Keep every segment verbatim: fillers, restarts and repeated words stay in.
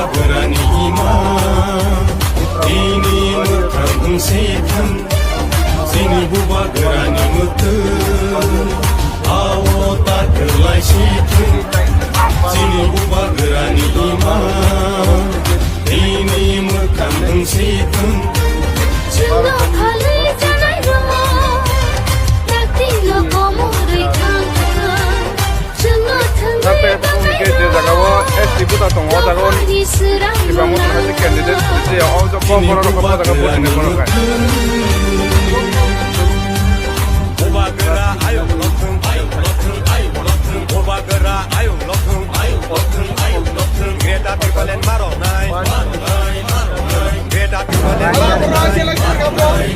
Bubagrani ima, tini mwkhang wngsi thang, chini bubagrani mwkhang, ao ta kwlai si thang, chini bubagrani ima, tini mwkhang wngsi thang. Chwngno phalwi chanai rok, taktino komorwi thang thang. Hape phone ke je jaga o S T buta tongo, o jaga o Tipra Motha hai se candidate je o jaga o borok rok o jaga vote ni borok hai. Bubagra ayuk lothung, ayuk lothung, ayuk lothung. Bubagra ayuk lothung, ayuk lothung, ayuk lothung. Greater Tipraland maro nai. Greater Tipraland maro nai.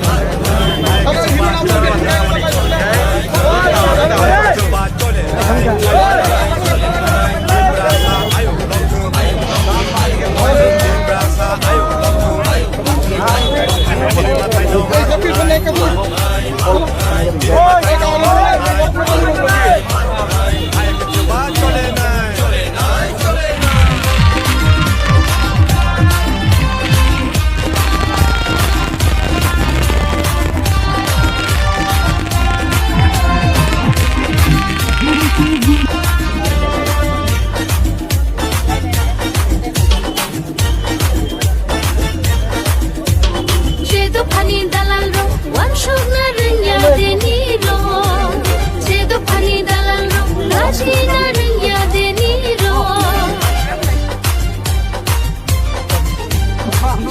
Je dophani dalal rok wansukna rwngya deni rok. Je dophani dalal rok lachina rwngya deni rok.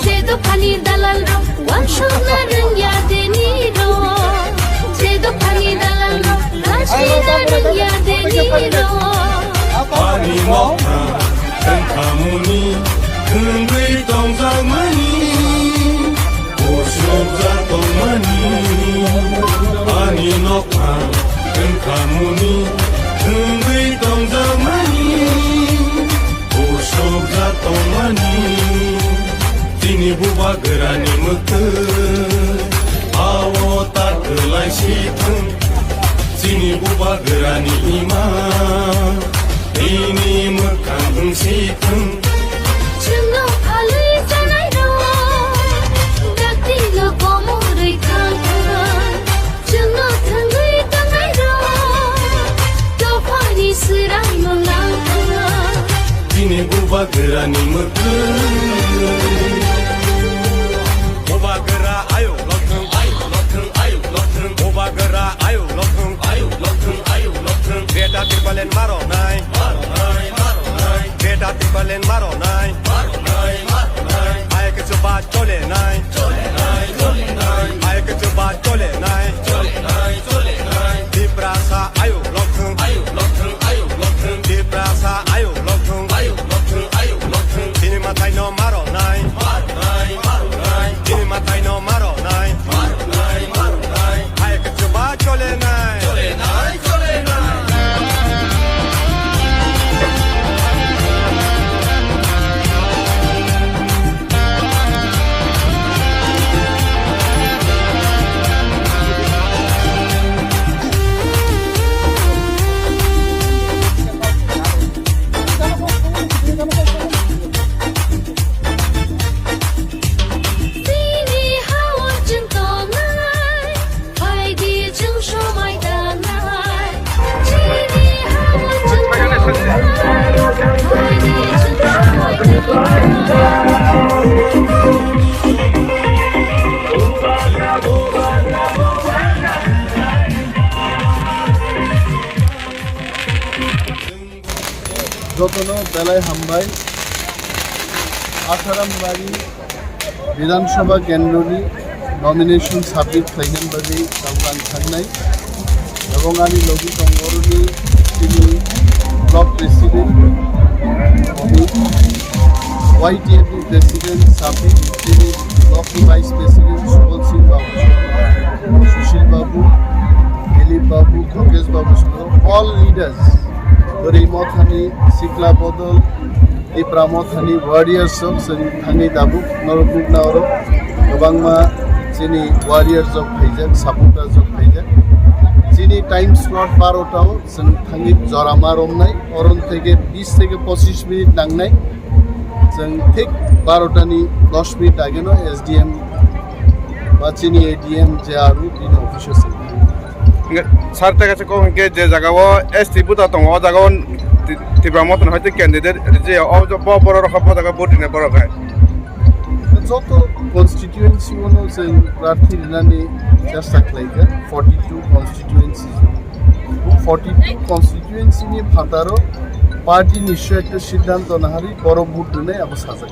Je dophani dalal rok wansukna rwngya deni rok. Je dophani dalal rok lachina rwngya deni rok. Ani mokha wngkhamuni wngwi tongjakmani, usukjak tongmani. Ani nokha wngkhamuni wngwi tongjakmani, usukjak tongmani. Chini bubagrani mwkhwng ao ta kwlai si thung. Chini bubagrani ima, tini mwkhang wngsi thung. Chwngno phalwi chanai rok, daktino komorwi thang thang. Chwngno thangwi tangnai rok, dophani swrang no lang thang. Chini bubagrani mwkhwng. Bubagra ayuk lothung, ayuk lothung, ayuk lothung. Bubagra ayuk lothung, ayuk lothung, ayuk lothung. Greater Tipraland maro nai. Greater Tipraland maro nai. Hai kichu ba chole nai. Hai kichu ba chole nai. Tiprasa ayuk lothung. Tiprasa ayuk lothung. Chini mathai no maro nai. Chini mathai no maro nai. Hai kichu ba chole nai. Bini ha-o chwng tongnai, phaidi chwng somai danai. Bini ha-o chwng tongnai, phaidi chwng somai danai. Jotono belai hambai. Atharam bari Bidhan Sabha kendroni nomination submit khlainani bagwi tabuk ang thangnai. Ebong ani logi tongo oroni chini block president Amit, Y T F ni president Sabir, chini block ni vice president Subal Singh Babu, Sushil Babu, Dilip Babu, Yogesh Babu, all leaders. Bwrwi Mothani, Sikla Bodol, Tipra Mothani warriors rok chwng thangwi tabuk norok nukna oro kwbangma chini warriors rok phaijak, supporters rok phaijak. Chini time slot barota o chwng thangwi jora ma romnai, oron theke bis theke pochish minute nangnai. Chwng thik barota ni dos minute age no S D M ba chini A D M je aro bini office o se. Hingke sir, tei kaisa kok hingke je jaga o S T buta tongo, o jaga o Ti-, Tipra Motha ni hoite candidate rije, o bo borok rok bo jaga vote rina borok hai. Joto constituency o no chwng prarthi rinani chesta khlaikha, forty two constituency. Forty two constituency ni phataro party ni swi ekta siddhanto nahari borok vote rinai abo sajak.